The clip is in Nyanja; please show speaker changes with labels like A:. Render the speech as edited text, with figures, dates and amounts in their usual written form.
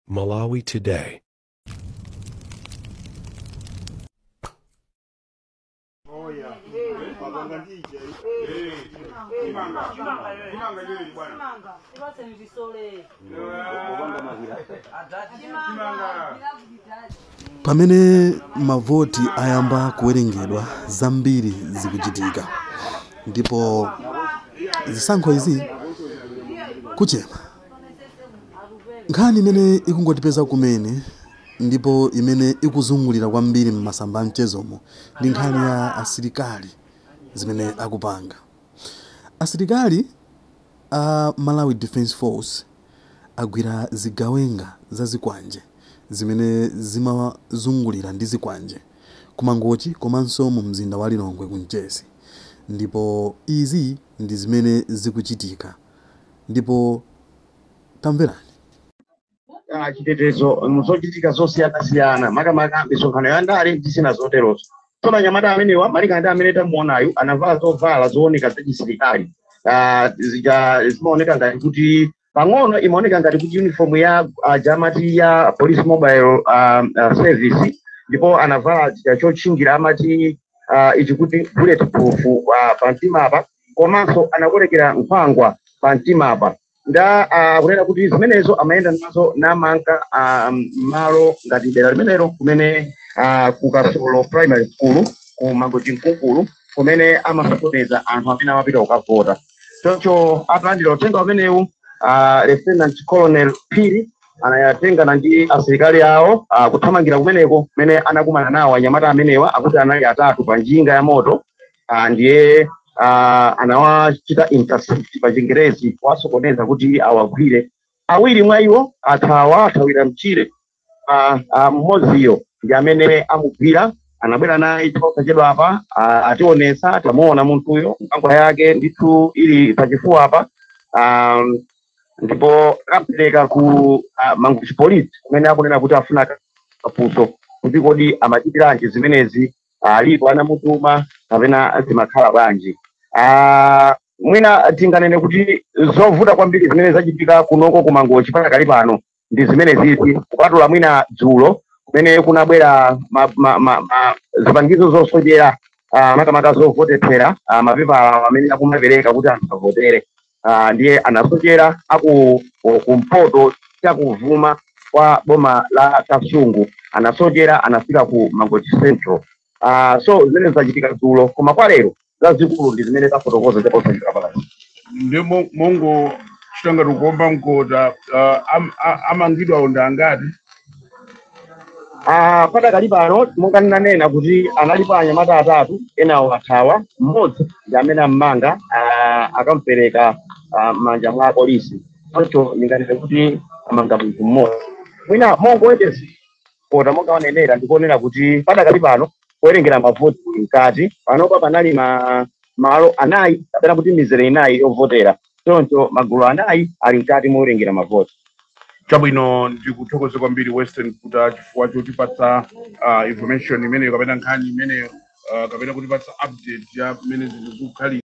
A: Malawi Today.
B: Pamene mavoti ayamba kuwerengedwa, zambiri zikuchitika ndipo zisankho izi kuchema. Nkhani imene ikungotipeza kumene ndipo imene ikuzungulira kwambiri m'masamba amchezomo ndi nkhani ya asilikali zimene akupanga. Asilikali a Malawi Defence Force agwira zigawenga za zikwanje zimene zimazungulira ndi zikwanje kumangochi komanso mu mzinda wa Lilongwe kunchesi, ndipo izi ndi zimene zikuchitika ndipo tamverani.
C: Chitetezo muzochitika zosiyanasiyana makamaka misonkhano ya ndale ndi zina zoterozo. Tsono anyamata amenewa, malingana ndi amene tamuonayu, anavala zovala zooneka zachisilikali, zija zimaoneka ngati kuti pang'ono imaoneka ngati kuti uniform ya jamati ya police mobile service, ndipo anavala chija chotchingira amati ichi kuti bulletproof pamtima apa, komanso anakolekera nkhwangwa pamtima apa. Nda kunena kuti zimenezo amayenda nazo namanka malo ngati dera limenelo kumene ku Kasolo Primary School ku Mangochi Mkungulu, kumene amasokoneza anthu amene amapita kukavota. Choncho atalandira uthenga umenewu, Lieutenant Colonel Phiri anayatengana ndi asilikali awo kuthamangira kumeneko kumene anakumana nawo anyamata amenewa, akuti anali atatu pa njinga ya moto, ndiye anawachita intercept pa Chingerezi, kuwasokoneza kuti awagwire. Awiri mwa iwo athawa, athawira mchire. Mmodziyo ndi amene amugwira, anabwera naye posachedwa apa, ationetsa, tamuona munthuyo, nkhwangwa yake ndithu ili pachifuwa apa, ndipo akapereka ku Mangochi Police kumene akunena kuti afuna kafunso kuti kodi amachitiranji zimenezi, alipo anamutuma kapena zimakhala bwanji. Mwina tinganene kuti zovuta kwambiri zimene zachitika kunoko ku Mangochi pakali pano ndi zimene zizi, kupatula mwina dzulo kumene kunabwera zipangizo zosochera, makamaka zovotetsera, mapepala amene akumapereka kuti anthu avotere, ndiye anasochera aku kumpoto chakuvuma kwa boma la Kasungu, anasochera anafika ku Mangochi Central. So zimene zachitika dzulo, koma kwa lero zazikulu ndi zimene tafotokoza chaposachedwa pakati.
D: Ndi mongo chitanga tikuomba mkota, amangidwa ndi angati?
C: Padakali pano monga ndinanena kuti analipo anyamata atatu, enawo athawa, mmodzi ndi amene ammanga, akampereka m'manja mwa polisi. Choncho ndinganene kuti amanga munthu mmodzi. Mwina mongoyendesa kota monga wanenera, ndikuonera kuti padakali pano kuwerengera mavoti kuli mkati. Panopa panali malo anayi kapena kuti mizere inayi yovotera, choncho magulu anayi ali mkati mowerengera mavoti.
D: Chabwino, ndikuthokoze kwambiri Western Kuta chifukwa chotipatsa information imeneyo kapena nkhani imeneyo, kapena kutipatsa update ya mmene zinthu zikukhalira.